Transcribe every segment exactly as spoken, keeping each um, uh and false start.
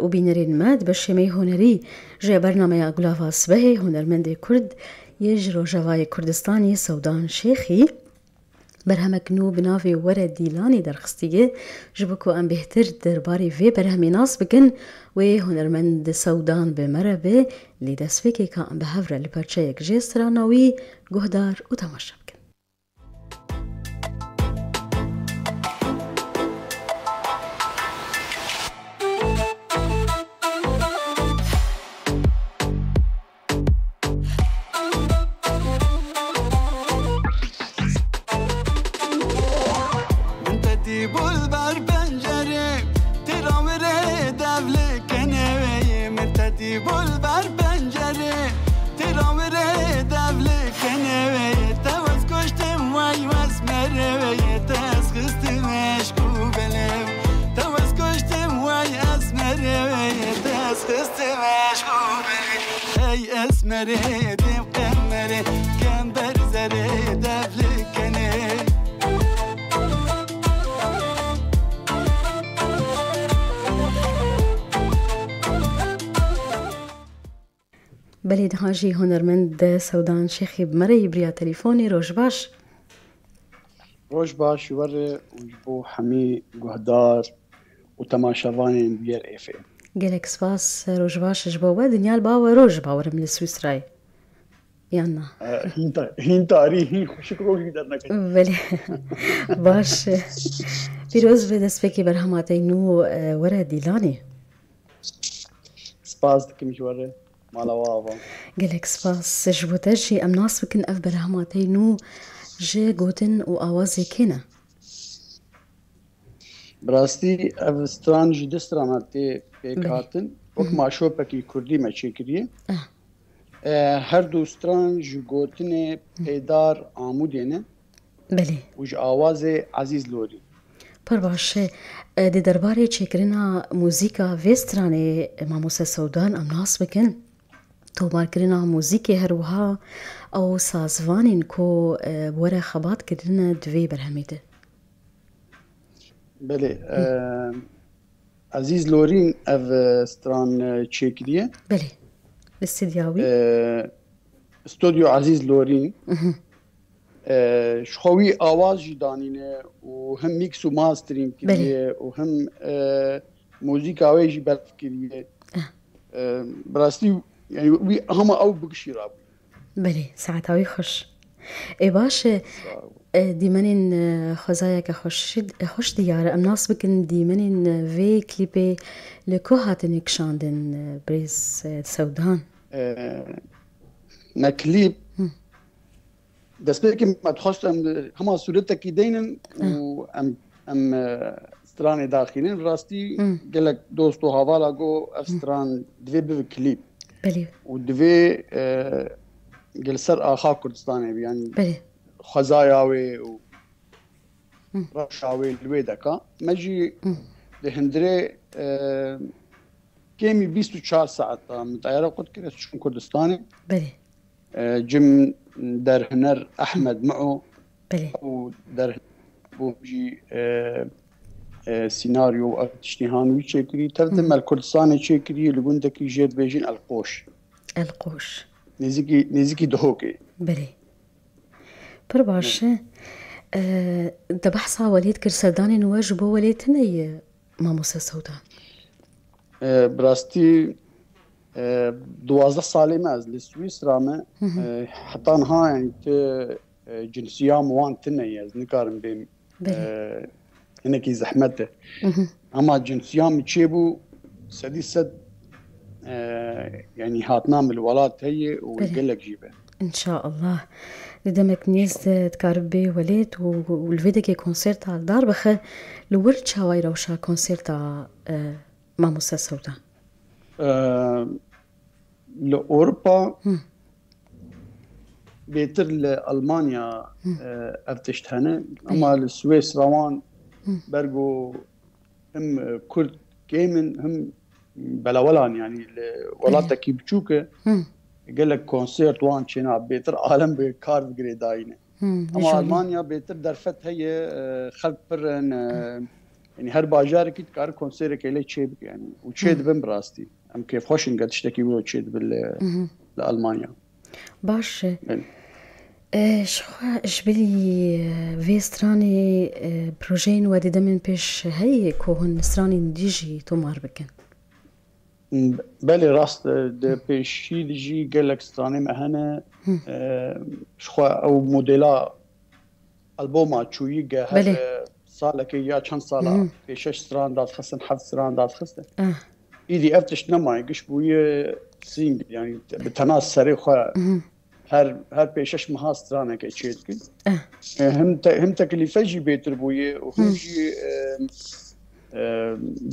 û bînerên me di beşê me yê hunerî ji bernameya Gulava Sibehê hunermendê Kurd yê ji Rojavayê Kurdistanê Sewdan Şêxî berhemek nû bi navê Were Dîlanê derxistiye. Ji bo ku em bêhtir derbarê vê berhemê nas bikin, wê hunermend Sewdan bi me re be, lê destpêkê ka em bi hev re li perçeyek jê strana wî guhdar û temaşe bikin. Min te dî bû li ber pencerê, têra wê rê dev li kenê wê yê. Min te dî bû li ber pencerê, têra wê rê dev li kenê wê yê. Te wez kuştim way wez merê wê yê. Te ez xistim eşq û belê. Te wez kuştim way ez merê wê yê. Te ez xistim eşq û belê. Ey esmerê dêm qemerê, kember zerê dev li kenê. Belê niha jî hunermend Sewdan Şêxî bi me re yî bi riya telefonê. Roj baş. Roj baş ji we re û ji bo hemî guhdar û temaşevanên Bûyer F M. Gelek spas, roj baş ji bo we. Dinya li ba we roj bawerim li Swîsrayê. Yan na? E, hîn ta-, hîn tarî, hîn xweşik roj jî derneket. Belê. Baş. Pîroz be destpêkê berhema te yê nû, e, Were Dîlanê. Spas dikim ji we re. Mala we ava. Gelek spas ji bo te jî. Em nas bikin ev berhema te yê nû ji gotin û awazê kê ne? Bi rastî ev stran ji du strana tê pêk Belê. hatin. Wek Hı hı. maşopekî kurdî me çêkiriye. Ah. E, her du stran ji gotinê Pêdar Amûdê ne Belê. û ji awazê Ezîz Lorî. Pir baş. E, di derbarê çêkirina muzîka vê stranê, e, Mamoste Sewdan em nas bikin. Tomarkirina muzîkê her wiha ew sazvanên ku, e, bi we re xebat kirine di vê berhemê de. Belê. Hı. E, Ezîz Lorîn ev, e, stran, e, çêkiriye. Belê. Li stûdya wî. E, Stûdyo Ezîz Lorîn. Mhm. E, ji xwe wî awaz jî danîne û him mix û mastering Belê. kiriye û him, e, muzîka wê jî belf kiriye. Eh. E, bi rastî, yani, wî hema ew bigişî rabû. Belê, saeta wî xweş. Ê baş e, Sağ ol. e, dîmenên, e, xwezayeke xweş, xweş diyar e. Em nas bikin dîmenên, e, vê klîpê li ku hatine kişandin, e, birêz, e, Sewdan? E, me klîp Hı. Destpêkê me dixwest em hema sûretekî deynin û Ah. em, em, e, stranê daxînin. Rastî Hmm. gelek dost û havala got, ev Hmm. stran divê bibe klîp. Belê. Û divê, e, gel ser axa Kurdistanê be, yanî Belê. xwezaya wê û Hmm. rewşa wê li wê deka. Me jî Hmm. di hundirê, e, kêmî bîst û çar saeta min teyare qut kir, ez çûm Kurdistanê. Belê. E, cim derhiner Ehmed Mi'o Belê. û der bû jî, e, e, sînaryo û ev tiştî han wî çêkirî. Tev de Hı hı. me li Kurdistanê çêkirî, li gundekî jê dibêjin El Qoş. El Qoş. Nêzîkî, nêzîkî Duhokê. Belê. Pir baş e. E, te behsa welêt kir, serdanên we ji bo welêt tune ye? Mamoste Sewdan? E, bi rastî, e, duwazdeh salê me ez li Swîsra me. Hı hı. E, heta niha, yani, ti, e, cinsiyam wan tune ye, ez nikarim bêm, Belê. e, hinekî zehmet e. Hı hı. Ama cinsiyam çêbû, sedî sed, e, yani, hatina min li welat heye û Belê. gelek jî be. Înşaallah. Di demek nêz de dikare bê welêt û, û li vê dekê konserta li dar bixe. Li wir çawa ye rewşa konserta, e, Mamoste Sewda? E, li Ewropa Hı. bêtir li Almanya, Hı. e, ev tişt hene. Belê. Ama li Swêsra wan Hı. ber ku him, e, Kurd kêm in, him belawelan, yani li Belê. welatekî biçûk e. Hı. Gelek konsert wan çêna bêtir alem bi kar bi girêdayî ne. Hı, Ama jolî. Almanya bêtir derfet heye, e, xelk pir in, e, Yanî her bajarekî dikare konserekê lê çêbike, yanî û çêdibin bi rastî. Em kêfxweş in ke tiştekî wilo çêdibin li, li Almanya. Baş e. Belê. E, ji xwe, ji bilî, e, vê stranê, e, projeyên we di demên pêş heye ku hûn stranên dî jî tomar bikin? Belê, rast e, di pêşî de jî gelek stranê me hene. E, ji xwe ew modela alboma çûyî ge her, Belê. e, salekê ya çend sala pêşeş stran dadixistin, heft stran dadixistin. Ah. Îdî ev tişt nemaye, giş bûye single, yanî bi tena serê xwe her, her pêşeş meha straneke çêdikin. Eh. E, him te-, him teklîfe jî bêtir bûye û him jî, e, e,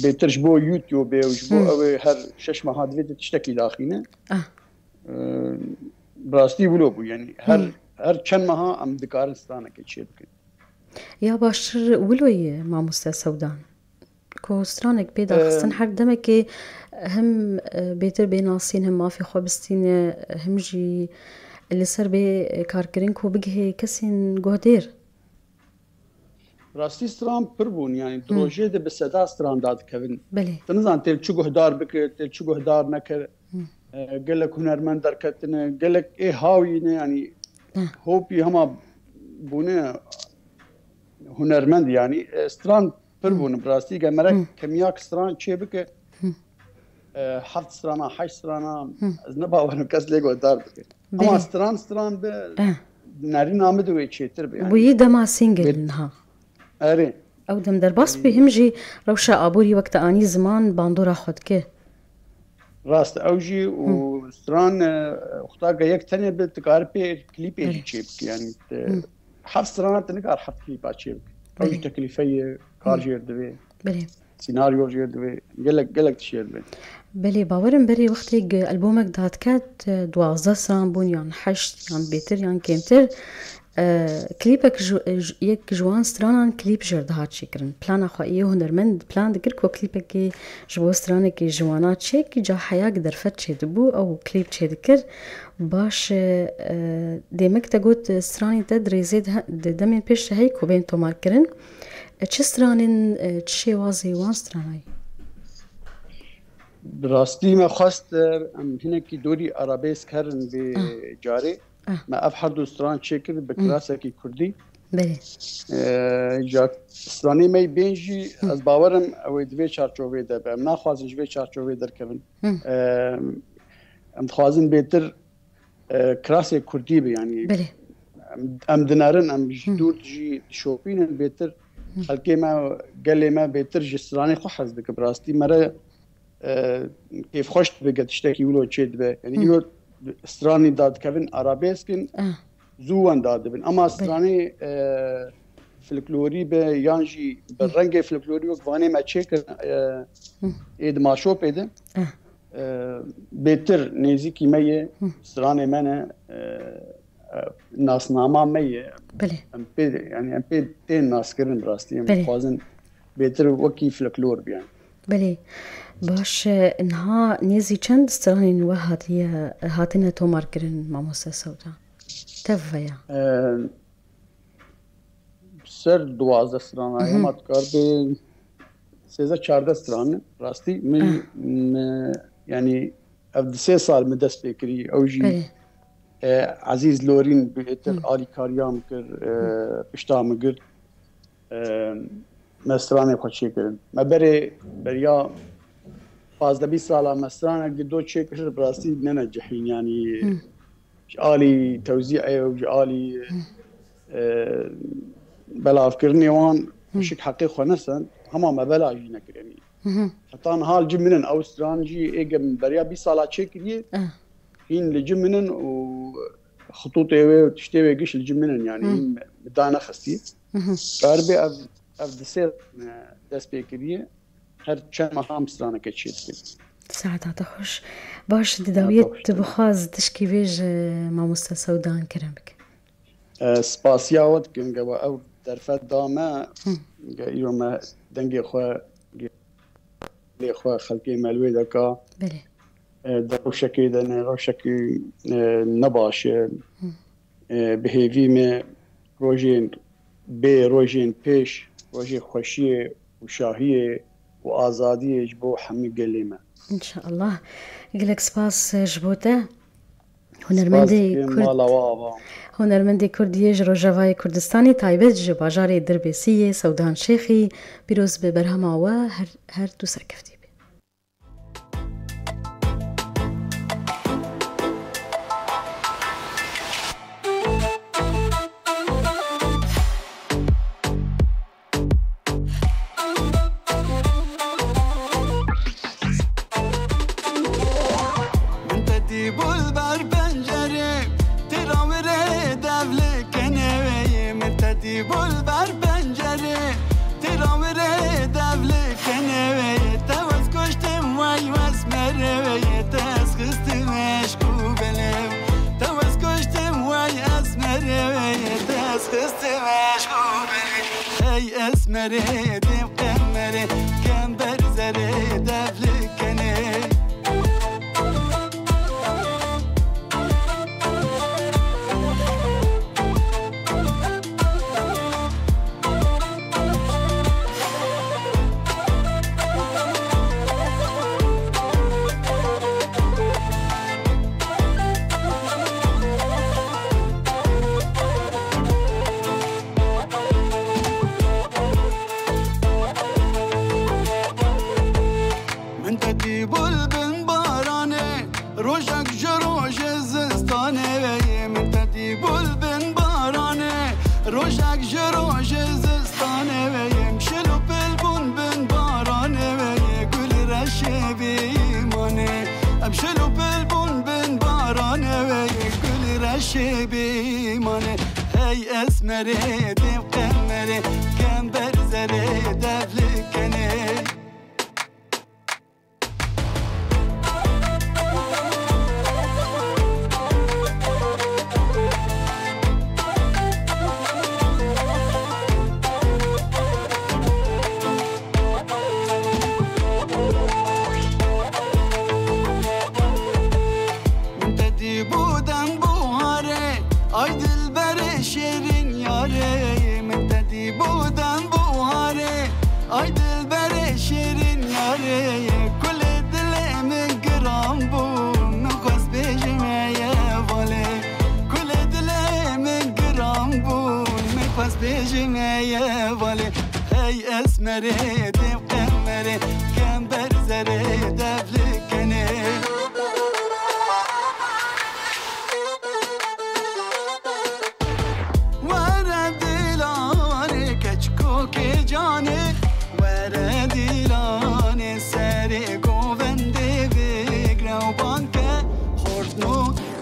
bêtir ji bo YouTube û ji bo ew ê her şeş meha divê tu tiştekî daxîne. Ah. E, bi rastî wilo bû, yanî her, her çend meha em dikarin straneke çêbikin. Ya baştir wilo ye, mamoste Sewdan? Ku stranek pê daxistin, Em. her demekê him, e, bêtir bê nasîn, him mafê xwe bistîne, him jî li ser bê, e, karkirin ku bigihê kesên guhdêr. Rastî stran pir bûn, yanî di Hı. rojê de bi seda stran dadikevin. Belê. Tu nizan tê li çi guhdar bikir, tê li çi guhdar nekir. Hı. E, gelek hunermend derketine, gelek ê hawî ne, yanî Hı. hopî hema bûne hunermend, yanî, e, stran pir Hı. bûn, bi rastî ge mere Hı. kemiyak stran çê bike, Hı. e, heft strana, heşt strana, Hı. ez ne bawerim kes lê guhdar bike. Ama Belê. stran stran be, Eh. nerîna min de wê çêtir be, yanî. Bûyî dema single Bê- niha. Erê. Ew dem derbas bû, him jî rewşa aborî wek te anî ziman bandora xwe dike. Rast, ew jî û Hı. stran, e, wexta ge yek tenê be, tu kar pê klîpê jî Belê. çê bike, yanî te Hı. heft strana tu nikar heft klîpa çê bike. Ew jî Belê. teklîfe ye, kar Hı. jêr divê. Belê. Senaryo jê divê, gelek, gelek tişt jê divê. Belê, bawerim berê wextê ge-, albomek dadiket, e, duwazdeh stran bûn, yan heşt, yan bêtir, yan kêmtir. E, klîpek ji, e, ji, yek ji wan stranan klîp jê re dihat çêkirin. Plana xwe yê hunermend plan dikir ku klîpekê ji bo stranekê ji wana çêk, ca heya gi derfet çêdibû, ew klîp çêdikir. Baş e, e, demek te got, e, stranên te di rêzê de he-, di demên pêş de hey ku bên tomarkirin. E, çi stranên, e, çi şêwazê wan stranayî? Bi rastî me xwest, e, em hinekî dorî arabesk herin vê Ah. carê. Ah. Me ev her du stran çêkir bi Hmm. klasekî kurdî. Belê. E, ja stranê me bên jî Hı. ez bawerim ew ê di vê çarçovê de be. Em naxwazin ji vê çarçovê derkevin. Hı. E, em dixwazin bêtir e, kirasê kurdî be, yanî Belê. em, em dinerin, em ji Hı. dûr jî dişopînin bêtir. Hı. Xelkê me, gelê me bêtir ji stranê xwe hez dike. Bi rastî me re, e, kêfxweş dibe, tiştekî wilo çê dibe. Yanî Hı. îro stranî dadikevin arabesk in, Ah. zû wen dadibin. Ama Belê. stranê, e, folklorî be yan jî bi Hı. rengê folklorî wek vanê me çêkir, e, Hı. ê di maşopê de. Ah. e, bêtir nêzîkî me ye, Hı. stranê me ne, e, e, nasnama me ye. Belê. Em pê, yanî em pê tên naskirin rastî. Em Belê. dixwazin bêtir wekî folklor biyan. Belê. Baş e, niha nêzî çend stranên we hatiye, hatine tomarkirin, mamoste Sewda? Tev veya? E, ser duwazdeh strana, Hı hı. hema dikar bê sêzdeh çardeh stran, rastî. Min, Ah. min, yanî ev di sê sal min dest pê kirî. Ew jî, Belê. e, Ezîz Lorîn bêtir Hı. alîkariya min kir, e, Hı. pişta min girt. E, me stranê xwe çêkirin. Me berê beriya pazdeh bîst sala me stranek gido çêkir, bi rastî nene cihîn, yanî Hı. ji alî tewzîê û ji alî, Hı. e, belavkirinê wan Hı. xweşik heqê xwe nesin, hema me bela jî nekir, yanî. Hı hı. Heta niha li cim min in, ew stran jî ê ge min beriya bîst sala çêkiriye, Ah. hîn li cim min in û xitûtê wê û tiştê wê giş li cim min in, yanî Hı. hîn me, me danexistî. Hı hı. Karibê ev, ev di sê, e, dest pê kiriye. Her çend meha em straneke çê dikin. Saeta te xweş. Baş, di Saeta dawiyê xweş, tu tamam. bixwaz tişkî vê ji mamoste Sewdan kirin bike. E, spasiya we dikim, ge we ew derfet da me, Hı. ge îro me dengê xwe, lê xwe xelkê me li wê deka. Belê. E, di rewşekê de ne, rewşekî, e, ne baş e. Hı. E, bi hêvî me rojên bê, rojên pêş, rojê xweşiyê û şahiyê û azadiyê ji bo hemî gelê me. Înşallah. Gelek spas ji bo te. Hunermendê Kurd, mala we ava. Hunermendê Kurd yê ji Rojavayê Kurdistanê, taybet ji bajarê Dirbêsiyê, Sewdan Şêxî, pîroz be berhema we, her, her tu serkeftî be. Min te dîbû li ber pencerê, têra wê rê devlê kenê wê yê. Min te dîbû li ber pencerê, têra wê rê devlê kenê wê yê. Te wez kuştim wey wez merê wê yê. Te ez xistim eşq û belê. Te wez kuştim wey ez merê wê yê. Te ez xistim eşq û belê. Hey esmerê dêm qemerê, kember zerê devlikenê. Min te dîbû li bin baranê, rojek ji rojê zistanê wê yê. Min te dîbû li bin baranê, rojek ji rojê zistanê wê yê. Em şil û pil bûn bin baranê wê yê. Gul reşê bîmanê, em şil û pil bûn bin baranê wê yê. Gul reşê bîmanê. Hey esmerê dêm qemerê, kember zerê devlikenê. Min te dîbû dem buharê, ay dilberê şêrîn yarê. Min te dîbû dem buharê, ay dilberê şêrîn yarê. Kulê dilê min giran bû, min xwest bêjim eye valê. Kulê dilê min giran bû, min xwest bêjim eye valê. Hey esmerê dêm qemerê, kember zerê devlikenê. Were dilanê keçkokê canê, were dilanê serê govendê bigre û banke xortno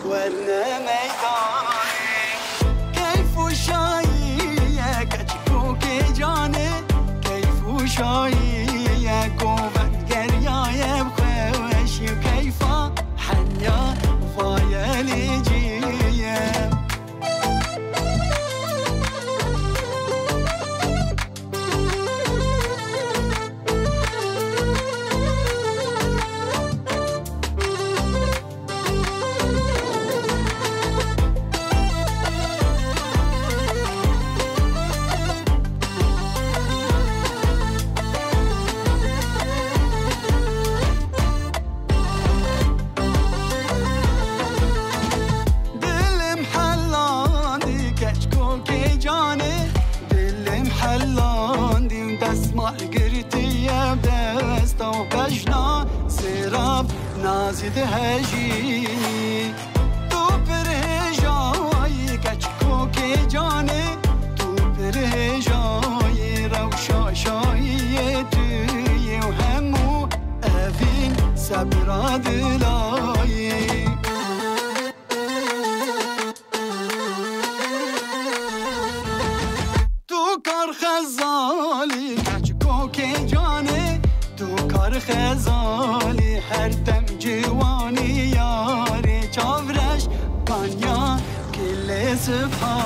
werne meydanê. Keyf û şayî ye keçkokê canê, keyf û şayî ye govend geriyaye bi xweşî û keyfa henya vaye lê cî ye. Dilim hellandî keçkokê canê, dilim hellandî û destmal girtiye desta û bejna sêrav nazî dihejînî. Tu pir hêjayî keçkokê canê, tu pir hêjayî rewşa şayiyê tu yê û hemû evîn sebra dilayî. Tu kar xezalî keçkokê canê, tu kar xezalî her dem ciwanî yarê çavreş kanya kilê sibha.